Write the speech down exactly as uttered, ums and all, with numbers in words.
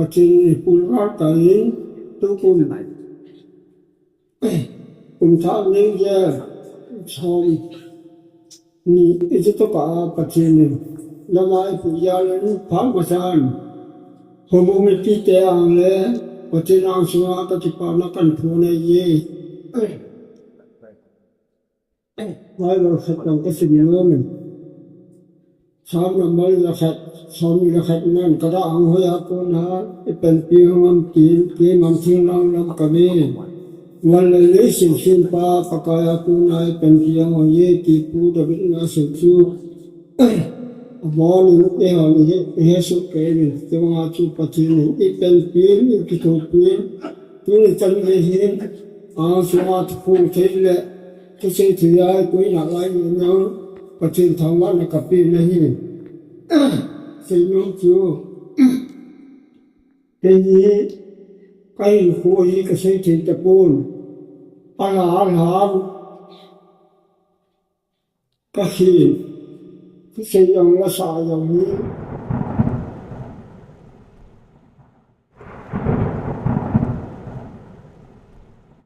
Pathen in pulval tan, tukum kum thah ni ja som ni iti to ka a Pathen in lama ipu jal in phat masan, houbung mipite ang le Pathen ang sunga kakipana kahin phong ahi. Bible khat jong kasim nom in. Psalm number jakhat, som jakhat nan, kadah ang hoiya kona ipanpi hung ham tin, kei ngam thing lang lam kave. Van le leiset sempa Pakai a kona ipanpi hung hoiye ti Pu David in asei chu. Amon in eihon ihesoh kei in, chubanga chu Pathen in ipanpi in, ikithopi in, tuni chan gei hin, ang sunga thuphong thei le thusei thei a ikoi nalai in jong Pathen thangvahna kapeh ahi. Seinom chu, kei hi kahinkho hi kasei thei tapon. Alha, alha, kakhen, thusei jong lasah jong hi,